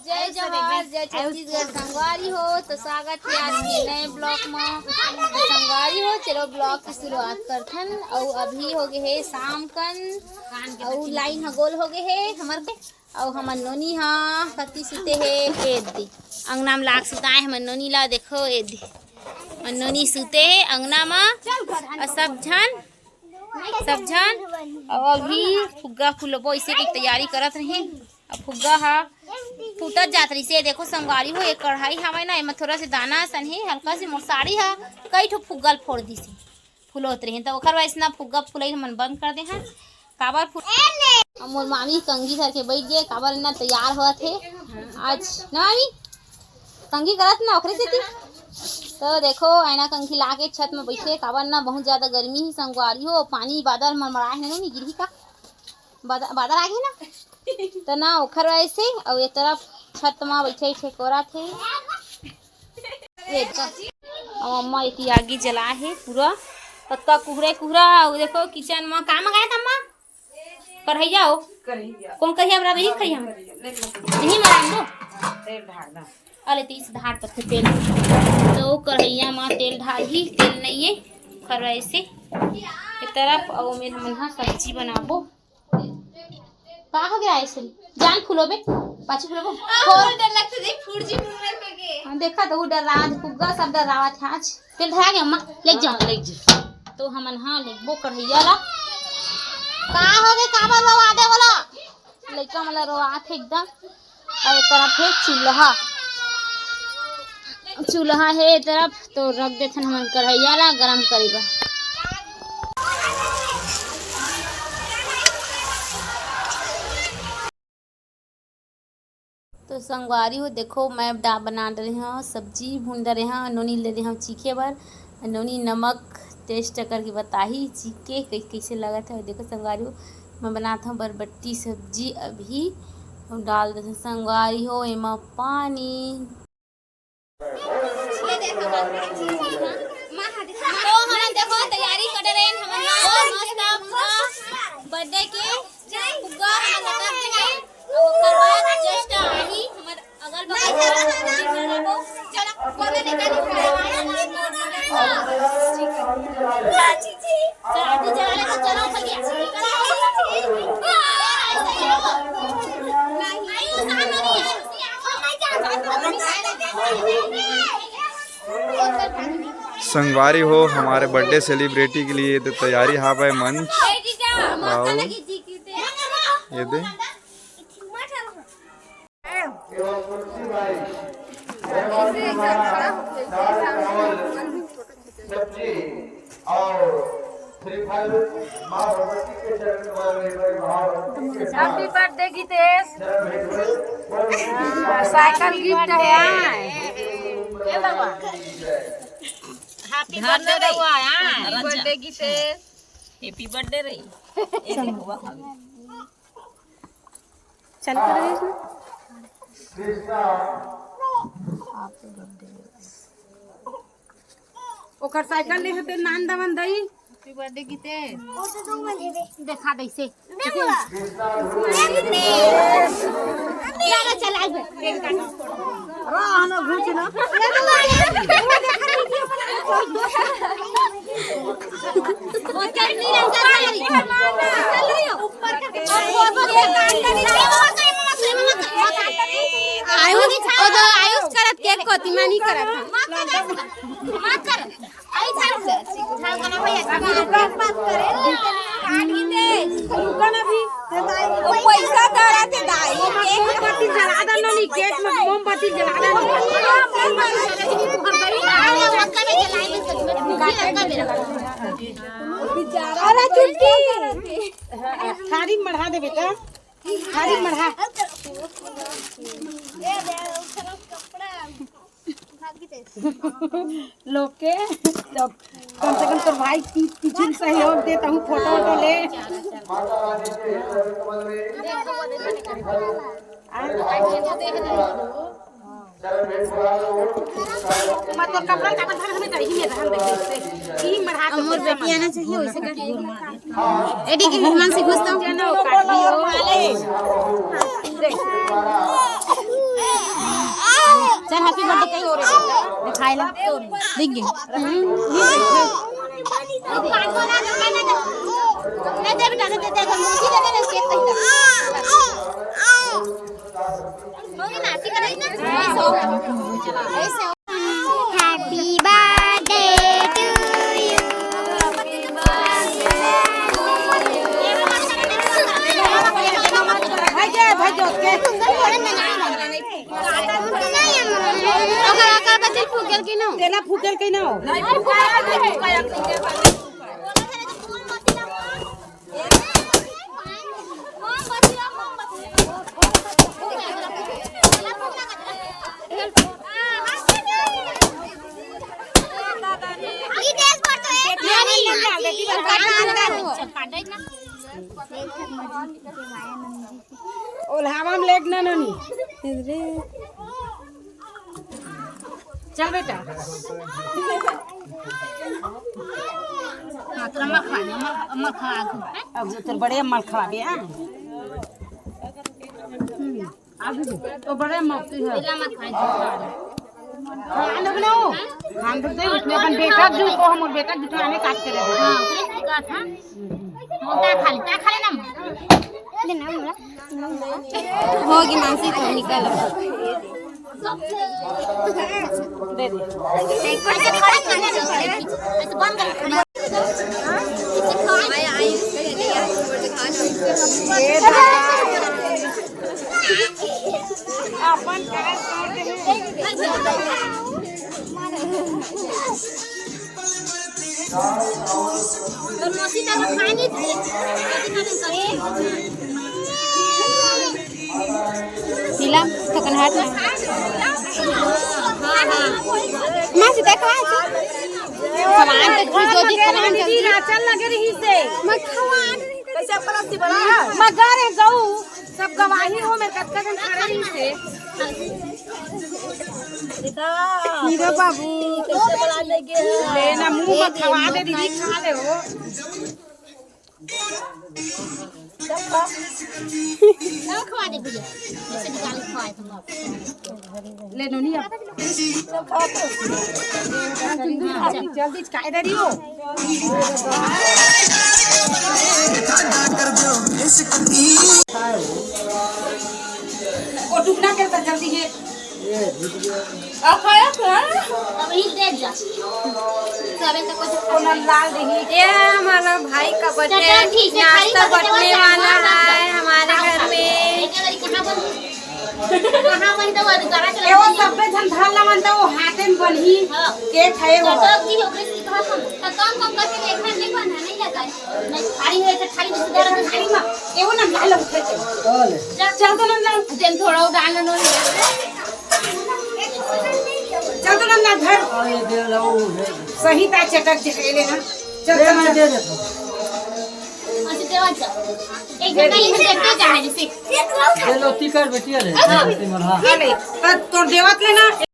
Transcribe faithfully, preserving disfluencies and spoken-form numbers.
जय जोहार, जय छत्तीसगढ़ संगवारी हो। तो स्वागत हे आज के नए vlog म। तो संगवारी हो, चलो vlog की शुरुआत करथन। अउ अभी हो गए हे शाम कन, अउ line ह गोल हो गए हे हमर के। अउ हमर नोनी ह कति सुते हे, ए दे अंगना म लाग सुताए हमर नोनी ला। देखो ए दे, हमर नोनी सुते हे अंगना म। अउ सब झन, सब झन अउ अभी फुग्गा फुलबो, इसे की तैयारी करत रही। अब फुग्गा ह फूटत जात रहिसे। देखो संगवारी हो, एक कढ़ाई हवय ना, एमा थोड़ा से दाना असन हे, हल्का से मोर साड़ी ह कई ठो फुग्गा ल फोड़ दिसे, फुलोत रहिन। त ओखर वजह से ना फुग्गा फुलई हमन बंद कर दे हन। काबर फुल-, अब मोर मामी कंघी धर के बैठ गे, काबर ना तैयार होत हे आज ना मामी, कंघी करत ना ओखरे सेती। तो देखो ऐना कंघी ला के छत में बैठे, काबर ना बहुत ज्यादा गर्मी ही संगवारी हो, पानी बादर मरमराए हे ना, नहीं गिरही का? बादर, बादर आ गए ना, तो ना ओखर वजह से। और ये तरफ छत में बैठे बैठे कोरा थे। ये तो, अब अम्मा एक आगी जला है पूरा, कतका कुहरे कुहरा। और देखो kitchen में का मंगाए था अम्मा? कढ़ैया हो? कढ़ैया। कौन कढ़ैया बना रही? कढ़ैया में। कढ़ैया, ले लो। यही में डाल दो। तेल ढार दो। अरे तीस धार तक के तेल। तो कढ़ैया में तेल ढार ही, तेल नहीं है, ओखर वजह से। एक तरफ और में हमन हा सब्जी बनाबो। का हो गया ऐसे? जान फुलोबे, पाछू फुलोबो। और डर लगता देख, फूट जी मुंह में के। हाँ, देखा तो वो डर रहा, फुग्गा सब डर रहा था आज। तेल धरा गया अम्मा, ले जाओ। हाँ, ले जाओ। तो हमन हाँ लेबो कढ़ैया ला। का हो गे, काबर रोवा दे बोला? लइका मन ला रोवात हे एकदम। और एक तरफ हे चूल्हा, चूल्हा हे ए तरफ, तो रख देथन हमन कढ़ैया ला गरम करे बर। तो संगवारी हो, देखो, मैं डा-, बना डरे हव, सब्जी भून डरे हव, नोनी ले रहे हव चीखे बर। नोनी नमक taste करके बताही, चीख के कै-, कैसे लगत हे। देखो संगवारी हो, मैं बनात हव बरबट्टी सब्जी अभी, अउ डाल देथन संगवारी हो एमा पानी। ये देखो, तो हमन देखो तैयारी कर रहे हैं, हमन बहुत मस्त पूरा birthday के फुग्गा हमन लटक देंगे। ओकर बाद just आही हमर अगल बगल वाला मंदिर में जाबो। चलो, कोने निकाली। चलो, आदि जला ले, चलो, भैया। संगवारी हो, हमारे birthday celebrity के लिए तो तैयारी हावय मंच। आओ, ये दे। सब्जी और श्रीफल माँ भगवती के चरण कमल में पड़े, महाभगवती के Happy birthday गीतेश। हाँ, साइकिल gift है। Happy birthday रहुआ, हाँ। Happy birthday Geetesh. Happy birthday रही। चल कर रही इसमें। ओकर साइकिल ले होते नान दमन दई। Happy birthday गीते। देखा दैसे। चला, चला। रह न घुच न। आयुष, ओ तो आयुष करत केक कोती, मैं नहीं करत हूँ। रुका ना भी। ओ पैसा धरा थे दाई। मोमबत्ती जला दे नोनी, केक में मोमबत्ती जला दे नोनी। अरे चुटकी। थारी मढ़ा दे बेटा, थारी मढ़ा। लोग के जब कम से कम तोर भाई की किचन सहयोग दे, तहूँ फोटो वोटो ले। मैं तोर कपड़ा का बंधन हमें कहीं में रहन दे से। की मढ़ा के मोर बेटी आना चाहिए, वैसे कर। एडी के मेहमान से घुस तो। जनो काटियो। देख। Happy birthday कहीं और दिखाई ला। दिख गई। Happy birthday to you। भाई के, भाई के, के। ओकर, ओकर बचल फूकल की ना? तेला फूकल की ना? ओल्हावा में लेट ना नोनी। चल बेटा। हाँ, तोरा अम्मा खवा दे, अम्मा, अम्मा खवा दे। अब जो तोर बड़े अम्मा खवाबे, हाँ? हम्म, आ दीदी, तो बड़े अम्मा की है। तेरा मत खाए, झूठा। खान दे ना वो। खान दे, उसने अपन बेटा जूठा, हमर बेटा जूठा आने काट के दे दे। हाँ, ओकरे से कहा था। वो का खा ले, का खा ले ना। ले ना, हमरा। होगी मानसी, तो निकल। दे दे। अपन नीलम, थकन हाथ में। माँ से देखा है। खवान तो झूठ होती, खवान जल्दी। चल लगे रही से। मैं खवान। कैसे परस बड़ा है? मैं गा रहे गऊ। सब गवाही हो, मेरे कतका जन खड़े रही से। हीरो बाबू। ले ना, मुंह में खवा दे दीदी, खा ले हो। ना खवा दे भैया, ऐसे निकाल के खवाए तुम। ले नोनी आप। जल्दी, जल्दी, काय दे रही हो? वो टुकना के तो जल्दी है। अब ही दे जा। सबे तो कुछ कोना लाल रही। ये हमारा भाई का बर्थडे, चटन ठीक से खड़ी नाश्ता करके बटने बता, वाला कहाँ है हमारे घर में। कहाँ बन-, कहाँ बन तो वो दुकान चला ए, वो गया। सब पे झन धर ला मन तो वो हाथे में बनही। हाँ। केक है वो। चटक जी हो गई, सीधा हम। तो कम कम करके देखना नहीं बना, नहीं लगा। नहीं, थाली में से थाली में सुधार कर थाली में। ए, वो ना लाल उठे के। चल। चल तो ना लाल। तेल थोड़ा डाल लो। चल तो नंदा घर। सही ता चटक जे ले ना। चल, चल, चल। दे दे। अच्छा, देवा जा। एक घंटा ये से देखते जा है जैसे। दे लो, ती कर बेटी ले। हाँ। ती मन, हाँ। हाँ, ले। पर तोर देवत ले ना।